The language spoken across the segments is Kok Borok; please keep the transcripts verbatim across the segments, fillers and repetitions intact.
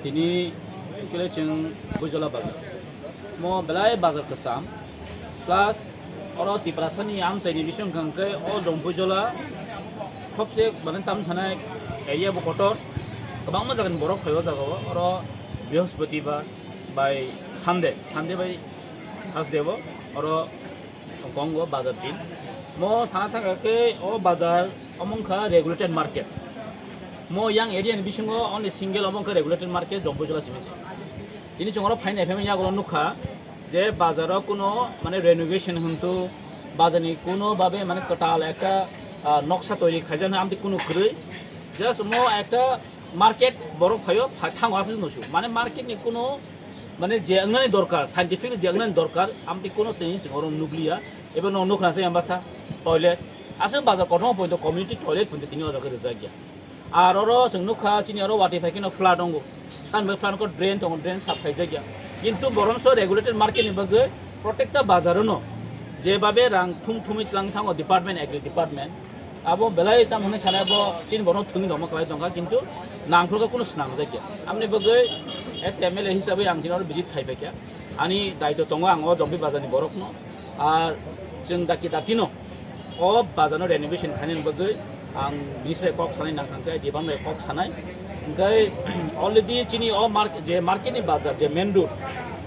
Tini actually chwng Buijola bazar. Mo belai bazar kwcham. Plus oro Tiprasani amchaini bising hwnkha hwnkhe o Jompuijola sobse mane tam sanai area bo kotor. Kwbangma jagani borok phai o jaga o. Oro Brihospoti ba bai Sunday, Sunday bai Thursday bo oro Tongo bazar din. Mo sana thangkha khe o bazar omo wngkha regulated market. Mo yang area ni bisingo only single omo wngkha regulated market Jompuijola simi se. Tini chwng oro phainai phaima yagulo nukha je bazaro kuno mane renovation hwntu bazarni kuno babe mane kwtal ekta, ah, noksa toiri khaijak amtwi kuno kwrwi. Just mo ekta market borok phaio, pha-, thango aswk nusu. Mane market ni kuno mane je wngnani dorkar, scientific je wngnani dorkar, amtwi kuno tini chwng oro nukliya. Ebo no nukna se ambasa toilet. Aswk bazar kotorma poito community toilet poito tini o jaga rijak ya. Ar oro chwng nukha chini oro wati phai kheno flat ongo. Tamo flat ko drain tongo, drain sap khaijak ya. Kintu borom so regulated market ni bagwi protekta bazar no je babe rang thum thumwi tlang thango department, agri department. Abo belai tam hwnwi sanai bo chini borokno thwngwi tongma kwlai tongkha, kintu nangkukhe kuno swnamjakya. Amni bagwi as M L A hisabwi ang chini oro visit khai paikha. Ani daitw tongo ang o Jompi bazarni borokno. Ar chwng daki dakino o bazarno renovation khainani bagwi ang bini srai kok sanai nangkha, hwnkhe Debang bai kok sanai. Hwnkhe already chini o mark-, je marketni bazar, je main road,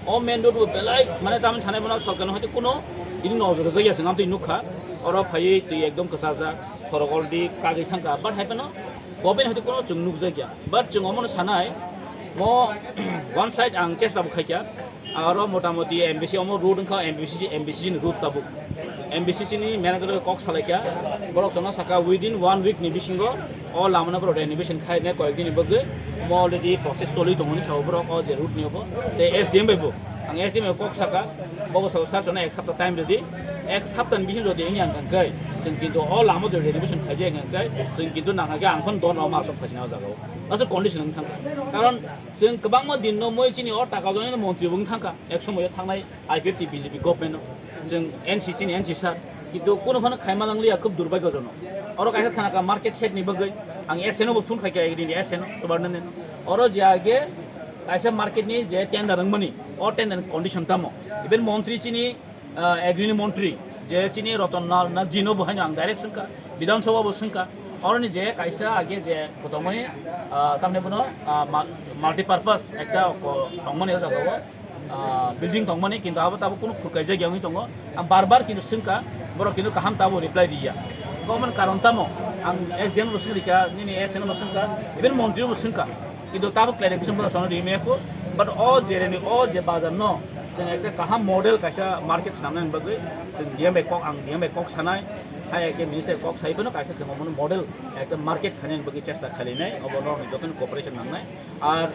o main road bo belai mane tamni sanai bono sorkarni hoite kuno bini nojor rwjakya se, amtwi nukha. Oro phaiwi twi ekdom kwchajak. Sorok already kagwi thangkha, but hai phano government hoite kuno chwng nukjakya. But chwng omono sanai, mo one side ang chesta bo khaikha, aro motamoti M B C omo road wngkha, M B C, M B C ni road tabuk. M B C ni manager bai kok salaikha, borok chwngno saka within one week ni bisingo o lamano borok renovation khainai koyek dini bagwi, mo already process choli tongmani sao borok o je road ni obo, tei S D M bai bo. Ang S D M bai kok saka, bobo sao sir chwngno ek sapta time rwdi, ek sapta ni bisingo jodi wngya hwnkhe, chwng kintu o lama jodi renovation khaijak hwnkhe, chwng kintu nang khe ang phano dol rok ma aswk phaisina o jaga o. Aswk condition wng thangkha. Karon chwng kwbangma din no moi chini o taka joni montri bo wng thangkha, ek somoyo thangnai I P F T B J P government no, chwng N C C ni N C sir, kintu kuno phano khaima langliya, khub durbhagyojonok. Oro kaisa thanaka market shed ni bagwi, ang S N o bo phone khaikha, agri ni S N o, Subarnandan. Oro je age kaisa market ni je tender wngmani, o tender ni condition tamo. Even montri chini, ah, agri ni montri, je chini Ratan Lal Nath ji no bo haino ang direct swngkha, Bidhan Sabha bo swngkha. Oroni je kaisa age je kotongmani, ah, tamni bono, ah, ma-, multi purpose ekta ko-, tongmani o jaga o, ah, building tongmani, kintu abo tabuk kunu phurkaijak ya wngwi tongo. Ang bar bar kintu swngkha, borok kintu kaham tabuk reply riya. Omo ni karon tamo? Ang S D M bo swngkha, nini S N bo swngkha, even montri bo swngkha. Kintu tabuk clarification bono sono rimaya kho. But o jereni o je bazar no chwng ekta kaham model kaisa market swnamnani bagwi chwng D M bai kok, ang D M bai kok sanai, hai ekta minister kok sai phano kaisa chwng omono model ekta market khainani bagwi chesta khailainai, obo norokni jotono cooperation nangnai. Ar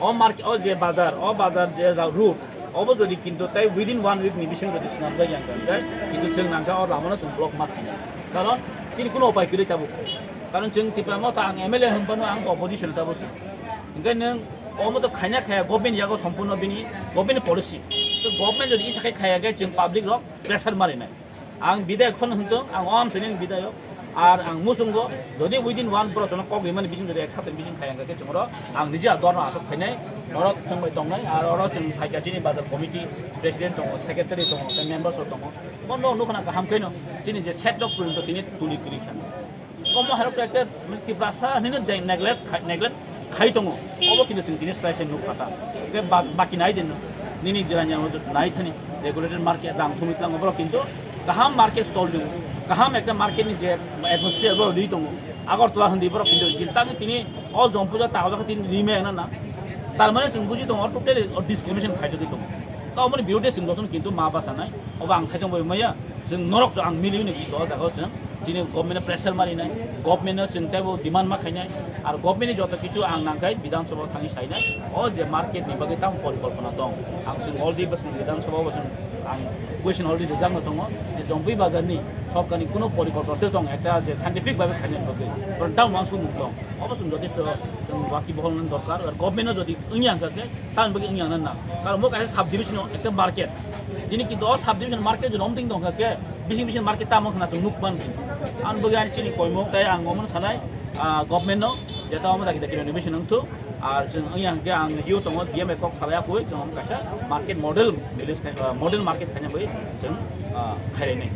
o market, o je bazar, o bazar je ra-, route, obo jodi kintu tai within one week ni bisingo jodi swnamjak ya hwnkhe, kintu chwng nangkha o lamano chwng block ma khainai. Karon chini kuno upai kwrwi tabuk. Karon chwng Tipra Motha, ang M L A hwnphano ang opposition tabuk se. Hwnkhe nwng omo to khaina khaya government yago sompurno bini government policy. To government jodi isa khai khaya khe chwng public rok pressure marinai. Ang bidayok phano hwnchwng, ang o amchaini bidayok. Ar ang muchungo, jodi within one borok chwngno kok rimani bising jodi ek saptani bising khai ang khe chwngno ang niji a dorno aswk khainai, norok chwng bai tongnai, ar oro chwng phaikha chini bazar committee president tongo, secretary tongo, tei members rok tongo. Bono nukha na kaham khe no chini je set rok pwrwng tini tuli kwrwi kha. Omo hai rok ekta Tiprasa hinwi de-, neglect khai, neglect khai tongo. Obo kintu chwng tini slai se nuk kha ta. Hwnkhe ba-, baki nai din no. Nini jera nyang nai thani regulated market rang thumwi tlango borok kintu kaham market stall di. Kaham ekta market ni je atmosphere borok ri tongo. Agartala hindi borok kintu gil tang tini o Jompuja ta hoda tini ri me na na. Tar mane chwng buji tongo totally o discrimination khai jagwi tongo. Ta omoni birodhe chwng jotono kintu ma basa nai. Obo ang saichung bai maya. Chwng norok ang mili hwnwi o jaga o chwng chini government no pressure marinai, government no chwng teibo demand ma khainai, ar government ni joto kichu ang nangkhai Bidhan Sabha o thangwi sainai, o je market ni bagwi tamo porikolpona tong, ang chwng already bwskang Bidhan Sabha o chwng ang question already rijak no tongo, je Jompi bazar ni sorkar ni kuno porikolpona tei tong ekta je scientific bhabe khainai bagwi, karon tamo uansukmung tong, obo chwng jotesto chwng waki bohol nani dorkar, ar government no jodi wngya hwnkha khe, Tamoni bagwi wngya nang na. Karon bo kaisa sub division o ekta market. Tini kintu o sub division market jora omting tongkha khe, bising bising market tamo khna chwng nuk man. Ang bagwi ani chini koimung tei ang omono sanai, ah, government no, jeta omo dagi dagi renovation wngthok. Ar chwng wngya hwnkhe ang youth tongo, D M A kok salai ya koi, chwng kaisa market model village khai-, ah, model market khaina bai chwng, ah, khairani.